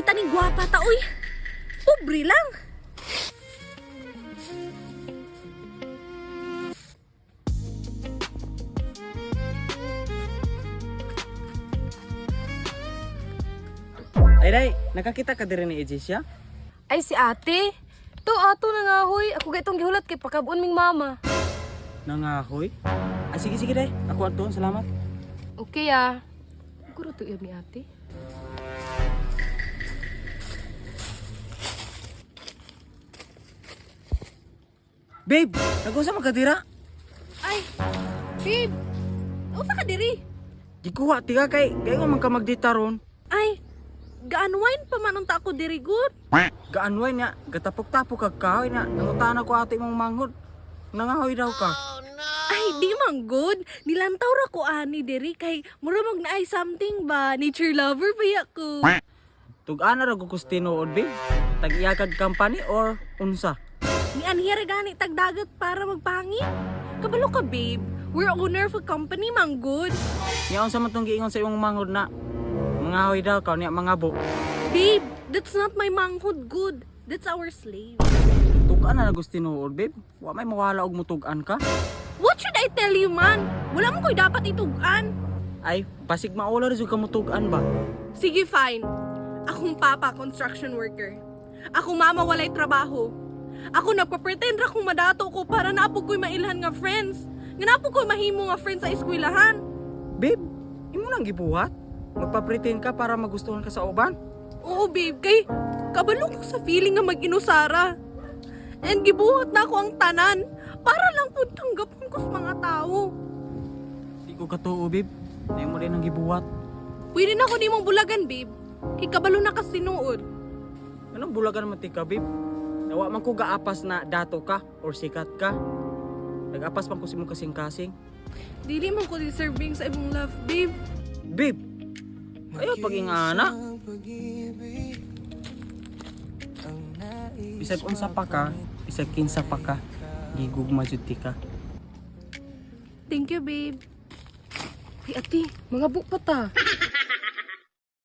Nakita ni gwapa ta uy. Pobre lang. Ay day, nakakita ka diri ni Ejesia? Ay, si ate. To, ato na nga, hoy. Ako gaytong gihulat kay pakabon ming mama. Nangahoy? Ah, sige sige day, ako adto, salamat. Okay ah. Guro to ni ate. Babe, nag-usa man ka dira? Ay, babe. Usa ka diri? Gikuha tiga kay kay man ka magdita ron. Ay, gaanwain pa man unta ako diri good. Gaanway niya, gatapok-tapok kag kahoy na. Nangutana ko ate mong manghod. Nangahoy daw ka. Ay, di man good. Nilantaw ra ko ani diri kay mura mag naay something ba. Nature lover ba ya ko. Tug-ana ra ko kus tinuod, babe. Tag-iyakag company or unsa? Ni anhira gani tagdagat para magpangin. Kabalo ka, babe. We're owner of a company man good. Nya unsa man tong giingon sa imong manghod na mangahoy daw ka niya mangabo. Babe, that's not my manghod good. That's our slave. Tug-ana ra gusto tinuod, babe. Wa may mawala og mutug-an ka. What should I tell you, man? Wala mo ko'y dapat itugan. Ay, basig maula ra jud ka mutug-an ba? Sige, fine. Akong papa, construction worker. Ako mama, walay trabaho. Ako nagpa-pretend ra kung madato ko para naapog ko'y mailhan nga friends. Nga naapog ko'y mahimo nga friends sa eskwelahan. Babe, imo nang gibuhat? Magpa-pretend ka para magustuhan ka sa uban? Oo, babe, kay kabalo ko sa feeling nga mag-inusara. And gibuhat na ako ang tanan para lang po tanggapon ko sa mga tao. Di ko katuo, babe. Na imo din ang gibuhat. Pwede na ako di mong bulagan, babe. Kay kabalo na kas tinuod. Anong bulagan man ti ka, babe? Nawa man ko gaapas na dato ka or sikat ka. Nag-apas man ko sa imong kasing-kasing. Dili man ko deserving sa imong love, babe. Babe, ayaw pag-ingana. Bisag unsa pa ka, bisag kinsa pa ka, gigugma jud ti ka. Thank you, babe. Ay, ate, mga pa ta.